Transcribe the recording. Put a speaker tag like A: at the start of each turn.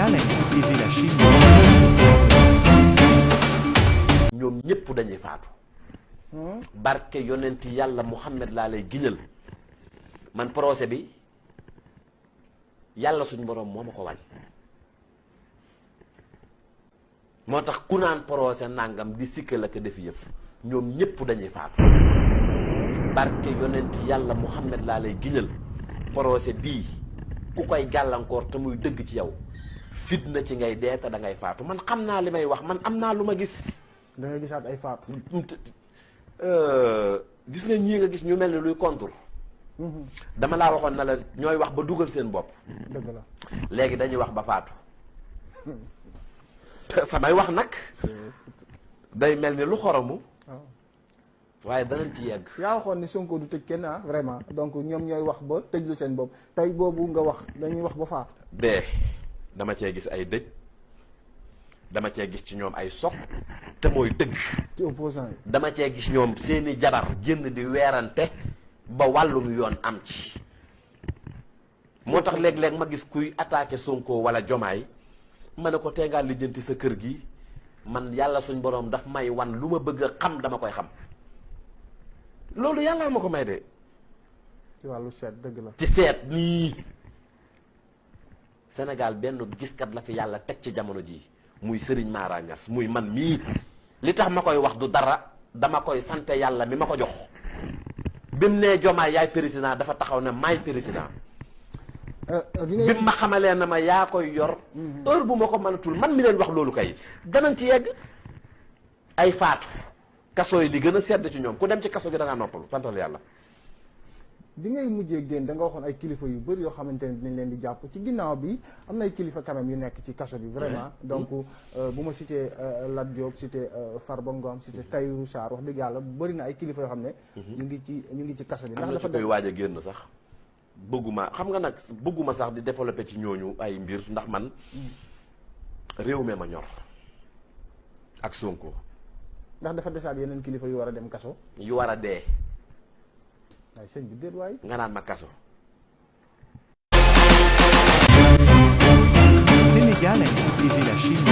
A: Sénégal Info TV la Chine.
B: ñoom ñëpp dañuy faatu. barke yonenti yàlla Muhammad laa lay giñal man procès bi yàlla suñ borom moo ma ko wàññ. moo tax ku naan procès nangam di sikkal ak def yëf ñoom ñëpp dañuy faatu. barke yonenti yàlla Muhammad laa lay giñal procès bii ku koy gàllankoor te muy dëgg ci yow fitna ci ngay dee te da ngay faatu man xam naa li may wax man am naa lu ma gis.
C: da ngay gisaat ay faatu.
B: gis nga ñii nga gis ñu mel ni luy contour. dama laa waxoon na la ñooy wax ba dugal seen bopp.
C: dëgg la
B: léegi dañuy wax ba faatu. samay wax nag day mel ni lu xoromu. waaye danañ ci yegg.
C: yaa waxoon ni Sonko du tëj kenn vraiment donc ñoom ñooy wax ba tëjlu seen bopp tey boobu nga wax dañuy wax ba faatu.
B: de dama cee gis ay dëj dama cee gis ci ñoom ay soq te mooy dëgg.
C: ci opposant yi.
B: dama cee gis ñoom seeni jabar génn di weerante ba wàllum yoon am ci. moo tax léeg-léeg ma gis kuy attaqué Sonko wala Jomaay ma ne ko tee ngaa lijjanti sa kër gi man yàlla suñ borom daf may wan lu ma bëgg a xam dama koy xam. loolu yàlla ma ko may de.
C: ci wàllu seet dëgg la.
B: ci seet nii Sénégal benn giskat la fi yàlla teg ci jamono ji muy Serigne Mara Niass muy man mii li tax ma koy wax du dara dama koy sante yàlla mi ma ko jox. bi mu nee Jomaay yaay président dafa taxaw ne maay président. bi mu ma xamalee na ma yaa koy yor. heure bu ma ko mënatul man mi leen wax loolu kay danañ ci yegg ay faatu. kaso yi li gën a sedd ci ñoom ku dem ci kaso gi da ngaa noppalu santal yàlla.
C: bi ngay mujjee génn da nga waxoon ay kilifa yu bëri yoo xamante ne dinañ leen di jàpp ci ginnaaw bi am na ay kilifa quand même yu nekk ci kaso bi vraiment donc bu ma cité Lat Diop cité Farba Ngom cité Tahirou Sarr wax dëgg yàlla bëri na ay kilifa yoo xam ne ñu ngi ci kaso bi
B: ndax dafa koy waaj a génn sax bëgguma xam nga nag bëgguma sax di développé ci ñooñu ay mbir ndax man réew mi ma ñor ak Sonko.
C: ndax dafa desaat yeneen kilifa yu war a dem kaso.
B: yu war a dee.
C: waaye sëñ bi déet waay.
B: nga naan ma kaso.
A: Sénégal Info TV la Chine.